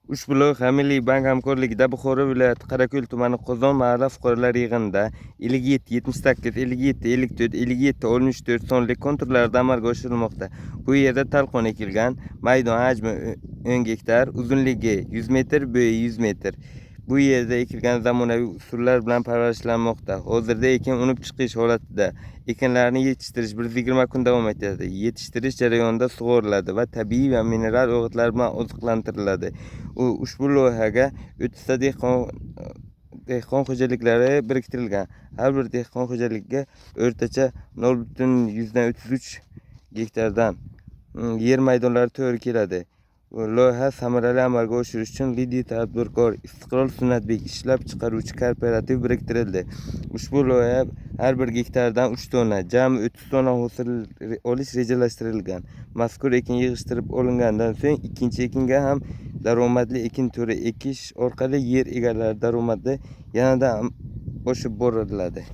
Ushbu loyiha Milliy bank hamkorligida Buxoro viloyati Qorako'l tumani Qozon mahalla fuqarolar yig'inida 57 78 57 54 57 64 sonli konturlarda amalga oshirilmoqda. Bu yerda talqon ekilgan maydon hajmi 10 gektar, uzunligi 100 metr, bo'yi 100 metr. Bu yerda ekilgan zamonaviy usullar bilan parvarishlanmoqda. Hozirda ekin unib chiqish holatida. Ekinlarni yetishtirish 120 kun davom etadi. Yetishtirish jarayonida sug'oriladi va tabiiy va mineral o'g'itlar bilan oziqlantiriladi. U ushbu loyihaga 30 ta dehqon xo'jaliklari biriktirilgan. Har bir dehqon xo'jaligiga o'rtacha 0,33 gektardan yer maydonlari to'g'ri keladi. Loyiha samarali amalga oshirish uchun lider tadbirkor Istiqlol Sunnatbek ishlab chiqaruvchi kooperativ biriktirildi. Ushbu loyiha har bir gektardan 3 tonna, jami 30 tonna hosil olish rejalashtirilgan. Mazkur ekin yig'ishtirib olingandan so'ng ikkinchi ekinga ham daromadli ekin turi ekish orqali yer egalari daromadi yanada oshib boriladi.